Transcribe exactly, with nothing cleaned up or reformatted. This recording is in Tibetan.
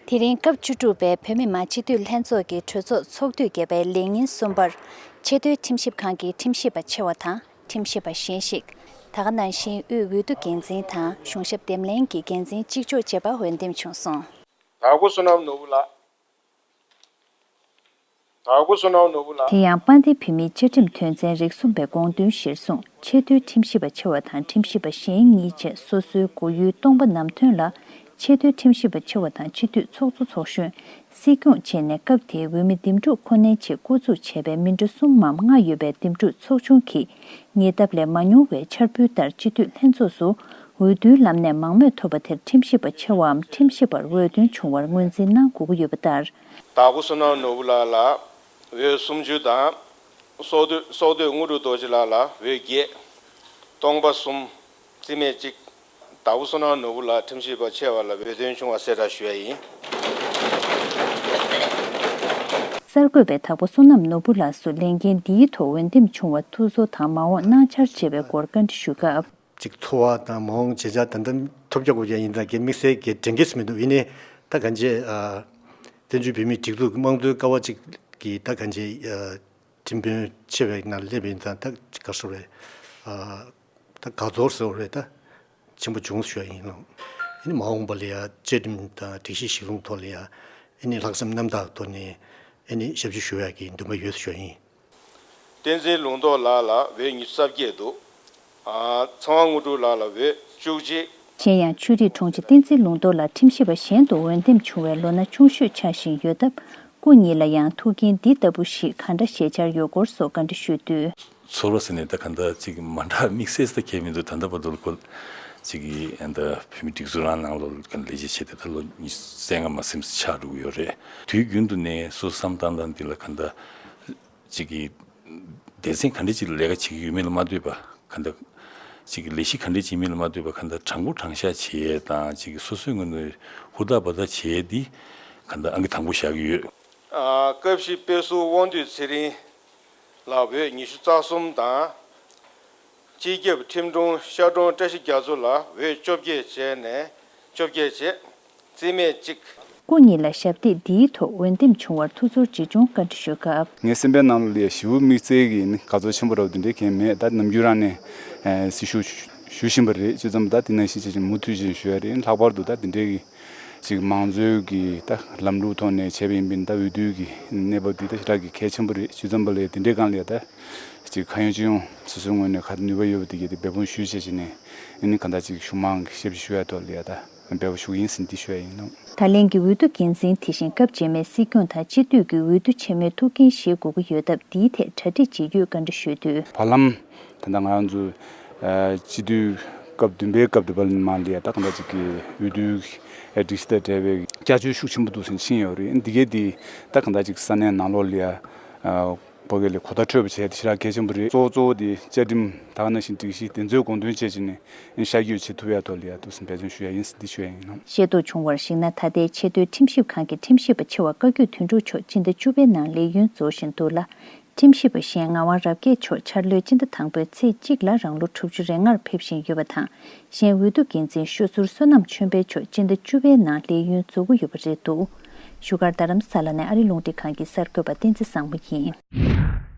དེ་རིང་སྐབས་བཅུ་དྲུག་པའི་བོད་མི་མང་སྤྱི་འཐུས་ལྷན་ཚོགས་ཀྱི་གྲོས་ཚོགས་ཚོགས་དུས་བརྒྱད་པའི་ལས་ཉིན་གསུམ་པར། ཆེས་མཐོའི་ཁྲིམས་ཞིབ་ཁང་གི་ཁྲིམས་ཞིབ་པ་ཆེ་བ་དང་ཁྲིམས་ཞིབ་པ་གཞན་ཞིག་ད་ག་ནང་བཞིན་དབུས་འོས་བསྡུ་འགན་འཛིན་དང་གཞུང་ཞབས་འདེམས་ལྷན་གྱི་འགན་འཛིན་གཅིག་ལྕོགས་བཅས་པ་འོས་འདེམས་བྱུང་སོང་། དྭགས་པོ་བསོད་ནམས་ནོར་བུ་ལགས། དྭགས་པོ་བསོད་ནམས་ནོར་བུ་ལགས། དེ་ཡང་དཔལ་ལྡན་བོད་མིའི་བཅའ་ཁྲིམས་དོན་ཚན་རིགས་གསུམ་པའི་དགོངས་དོན་གཞིར་བཟུང་ཆེས་མཐོའི་ཁྲིམས་ཞིབ་པ་ཆེ་བ་དང་ཁྲིམས་ཞིབ་པ་གཞན་གཉིས་བཅས་སོ་སོའི་མགོ་ཡུལ་སྟོང་པ་ནམ་ཐོན་ལ་ཆེས་མཐོའི་ཁྲིམས་ཞིབ་པ་ཆེ་བ་དང་སྤྱི་འཐུས་ཚོགས་གཙོ་ཚོགས་གཞོན། སྲིད་སྐྱོང་བཅས་ནས་སྐབས་དེའི་འོས་མི་འདེམས་སྒྲུག་ཁོ་ནའི་ཆེད་བསྐོ་འཛུགས་བྱས་པའི་མི་འགྲོ་གསུམ་མམ་ལྔ་ཡོད་པའི་འདེམས་སྒྲུག་ཚོགས་ཆུང་གིས། ཉེ་འདབས་ལས་མ་མྱོང་བའི་འཆར་འབུལ་ལྟར་སྤྱི་འཐུས་ལྷན་ཚོགས་སུ་འོས་བསྡུའི་ལམ་ནས་མང་མོས་ཐོབ་པ་དེར་ཁྲིམས་ཞིབ་པ་ཆེ་བའམ་ཁྲིམས་ཞིབ་པར་འོས་ཐོན་བྱུང་བར་ངོས་འཛིན་གནང་དགོས་ཀྱི་ཡོད་པ་ལྟར། དྭགས་པོ་བསོད་ནམས་ནོར་བུ་ལགས་ལ་འོས་སུམ་ཅུ་དང་། སྲོག་བདུད་སྲོག་བདུད་དངོས་གྲུབ་རྡོ་རྗེ་ལགས་ལ་འོས་བརྒྱད། སྟོང་པ་གསུམ། རྩིས་མེད་གཅིག་དྭགས་པོ་བསོད་ནམས་ནོར་བུ་ལགས་ཁྲིམས་ཞིབ་པ་ཆེ་བ་ལ་འོས་ཐོན་བྱུང་བ་གསལ་བསྒྲགས་ཞུ་ཡ་ཡིན། གསར་འགོད་པས་དྭགས་པོ་བསོད་ནམས་ནོར་བུ་ལགས་སུ་ལས་འགན་འདིའི་ཐོག་འོས་འདེམས་བྱུང་བར་ཐུགས་ཚོར་དང་མ་འོངས་གནང་འཆར་བཅས་པའི་སྐོར་བཀའ་འདྲི་ཞུས་སྐབས། ཅིག་ཚོར་བ་དང་མ་འོངས་བྱེད་འཆར་ད་ལྟ་ཐོབ་རྒྱག་དགོས་ཀྱང་ཡིན་ད་གལ་དམིགས་བསལ་གྱི་དྲན་གྱི་མི་འདུག་ཡིན་ནའི་ད་གང་ཅི་བཙན་བྱོལ་བོད་མིའི་སྒྲིག་འཛུགས་ཀྱི་དམངས་གཙོའི་ཀ་བ་གཅིག་གི་ད་གང་ཅི་ཁྲིམས་དཔོན་ཆེ་བའི་ནང་སླེབས་པ་ཡིན་ཙང་ད་ག་རེ་ཟེར་དགོས་རེད། ད་དགའ་ཚོར་ཟེར་དགོས་རེད་ད། ཆེན་པོ་བྱུང་ཞུ་ཡ་ཡིན་ལགས། ཨ་ནི་མ་འོངས་པ་ལ་ཡ་བཅའ་ཁྲིམས་དང་སྒྲིག་གཞི་གཞི་ལུགས་ཐོག་ལ་ཡ་ཨ་ནི་ལྷག་བསམ་རྣམ་དག་ཐོག་ནས་ཨ་ནི་ཞབས་ཕྱི་ཞུ་ཡ་གི་འདུན་པ་ཡོད་ཞུ་ཡ་ཡིན། བསྟན་འཛིན་ལུང་རྟོགས་ལགས་ལ་འོས་ཉི་ཤུ་རྩ་བརྒྱད་འདུག་ཨ། ཚངས་དབང་དངོས་གྲུབ་ལགས་ལ་འོས་བཅུ་གཅིག་གཞན་ཡང་ཆོས་རིག་དྲུང་ཆེ་བསྟན་འཛིན་ལུང་རྟོགས་ལགས་ཁྲིམས་ཞིབ་པ་གཞན་དུ་འོས་འདེམས་བྱུང་བའི་ལོ་ན་ཆུང་ཤོས་ཆགས་བཞིན་ཡོད་སྟབས། སྐུ་ཉིད་ལ་ཡང་ཐུགས་འགན་འདི་ལྟ་བུ་ཞིག་གང་འདྲ་བཞེས་འཆར་ཡོད་སྐོར་སོགས་བཀའ་འདྲི་ཞུས་དུས། ཚོར་བ་ཟེར་ནས་ད་ག་འདྲ་ཅིག་མ་འདྲ་དམིགས་བསལ་ཟེར་ད་གང་མི་འདུག་ད་ལྟ་བར་དུ་ཁོ་ཅིག་གིས་ཨ་ད་བོད་མི་སྒྲིག་འཛུགས་རང་ནང་ལོགས་ལ་ལས་བྱེད་བྱས་ཏེ་ད་ལོ་ཉི་ཤུ་རྩ་ལྔ་མ་ཟིན་ཆགས་འགྲོ་གི་ཡོད་རེད། དུས་རྒྱུན་དུ་ནས་སོ་སོ་བསམ་བཏང་སྟངས་འདི་ལ་ག་འདྲ་ཅིག་གིས་སྡེ་ཚན་ག་འདྲ་ཅིག་ལ་ལས་ཀ་བྱེད་ཀྱི་ཡོད་མེད་ལ་མ་ལྟོས་པ་ག་འདྲ་ཅིག་གིས་ལས་གཞི་ག་འདྲ་བྱེད་མིན་ལ་མ་ལྟོས་པ་ག་འདྲ་དྲང་པོ་དྲང་བཞག་བྱེད་ཡས་དང་ཅིག་གིས་སོ་སོའི་ངོས་ནས་ཧུར་ཐག་འབད་ཐག་བྱེད་ཡས་འདི་ག་འདྲ་ཨང་ཀི་དང་པོ་བཞག་གི་ཡོད། ཨ། སྐབས་བཞི་དཔེ་ཟུར་དབང་འདུས་ཚེ་རིང་ལ་འོས་ཉི་ཤུ་རྩ་གསུམ་དང་། སྤྱི་ཁྱབ་ཁྲིམས་དྲུང་ཤར་དྲུང་བཀྲ་ཤིས་རྒྱ་མཚོ་ལ་འོས་བཅོ་བརྒྱད་བྱས་ནས་བཅོ་བརྒྱད་བྱས། རྩིས་མེད་གཅིག་སྐུ་ཉིད་ལ་ཞབས་སྟེགས་འདིའི་ཐོག་འོས་འདེམས་བྱུང་བར་ཐུགས་ཚོར་ཇི་བྱུང་བཀའ་འདྲི་ཞུས་སྐབས། ངའི་སེམས་པའི་ནང་ལ་ཞེ་པོ་དམིགས་བསལ་གྱི་ནི་དགའ་ཚོར་ཆེན་པོ་རབ་འདི་འདྲའི་གང་ཡང་མེད། ད་ནམ་རྒྱུན་རང་ནས་ཨ་སྲི་ཞུ་ཞུ་བཞིན་པ་རེད། བྱས་ཙང་ད་དེ་ནང་བཞིན་བྱས་ཙང་མུ་མཐུད་བྱས་ཞུ་ཡ་རེད། ལྷག་པར་དུ་ད་དེ་འདྲའི་གི་ཅིག་མང་གཙོའི་གི་ད་ལམ་ལུགས་ཐོག་ནས་བྱས་པ་ཡིན་པས་ད་འོས་བསྡུའི་གི་གནས་བབ་འདི་ད་ཞེ་དྲག་གི་གལ་ཆེན་པོ་རེད། བྱས་ཙང་པ་ལས་དེ་འདྲའི་སྒང་ལ་ཡ་ད་ཅིག་ཁ་ཡོང་ཅི་ཡོང་སོ་སོའི་ངོས་ནས་ག་ནུས་པ་ཡོད་པ་དེ་གི་དེ་འབད་འབུངས་ཞུས་བྱས་བྱས་ནས་ཨ་ནི་གང་ལྟར་ཅིག་གཞུང་མང་གི་ཞབས་ཕྱི་ཞུ་ཡ་ཐོག་ལ་ཡ་ད་འབད་པ་ཞུ་གི་ཡིན་ཟེར་འདི་ཞུ་ཡ་ཡིན་ནོ། ད་ལན་གྱི་འོས་བསྡུ་འགན་འཛིན་དེ་བཞིན་སྐབས་རྗེས་མའི་སྲིད་སྐྱོང་དང་སྤྱི་འཐུས་ཀྱི་འོས་བསྡུ་ཆེན་མོའི་ཐུགས་འགན་བཞེས་དགོས་ཀྱི་ཡོད་སྟབས། འདིའི་ཐད་གྲ་སྒྲིག་ཇི་ཡོད་བཀའ་འདྲི་ཞུས་དུས། བར་ལམ་ད་ལྟ་ང་རང་ཚོ་ཨ་སྤྱི་འཐུས་སྐབས་བདུན་པའི་སྐབས་དེ་བར་མ་ལ་ཡ་ད་གང་ལྟར་ཅིག་གི་འོས་བསྡུའི་སྒྲིག་གཞི་དང་འབྲེལ་བའི་བསྐྱར་བཅོས་ཤུགས་ཆེན་པོ་འདུག་ཟིན་ཕྱིན་ཡོད་རེད། འདི་གའི་འདི་ད་གང་ལྟར་ཅིག་ས་གནས་ནང་ལོགས་ལ་ཡ་ཨ་བོད་སྐད་ལ་གོ་བརྡ་འཕྲོད་པ་བྱས་ཏེ་ཞེ་དྲག་གལ་ཆེན་པོ་རེད། གཙོ་བོ་གཙོ་བོ་དེ་བཅའ་ཁྲིམས་ད་ག་ནང་བཞིན་སྒྲིག་གཞི་དེ་ཚོའི་དགོངས་དོན་བཅས་བྱས་ནས་ཨ་ཤར་བསྐྱོད་བྱེད་ཐུབ་ཡ་ཐོག་ལ་ཡ་འདུག་ཟིན་འབད་བརྩོན་ཞུ་ཡ་ཡིན་ཟིན་འདི་ཞུ་ཡ་ཡིན་ནོ། ཤེས་རྟོགས་བྱུང་བར་གཞིགས་ན། ད་ལྟའི་ཆེས་མཐོའི་ཁྲིམས་ཞིབ་ཁང་གི་ཁྲིམས་ཞིབ་པ་ཆེ་བ་བཀའ་བརྒྱུད་དོན་གྲུབ་མཆོག་སྤྱི་ཟླ་བཅུ་པའི་ནང་ལས་ཡུན་རྫོགས་བཞིན་འདུག་ལ། ཁྲིམས་ཞིབ་པ་གཞན་ངག་དབང་རབ་རྒྱས་མཆོག་འཆར་ལོའི་སྤྱི་ཟླ་དང་པོའི་ཚེས་གཅིག་ལ་རང་ལུགས་དྲུག་ཅུ་རེ་ལྔར་ཕེབས་བཞིན་ཡོད་པ་དང་། གཞན་འོས་བསྡུ་འགན་འཛིན་ཤོ་ཟུར་བསོད་ནམས་ཆོས་འཕེལ་མཆོག་སྤྱི་ཟླ་བཅུ་པའི་ནང་ལས་ཡུན་རྫོགས་ཀྱི་ཡོད་པ་རེད་འདུག་བཞུགས་སྒར་རྡ་རམ་ས་ལ་ནས་ཨ་རི་རླུང་འཕྲིན་ཁང་གི་གསར་འགོད་པ་བསྟན་འཛིན་བཟང་མོ་ཡིན།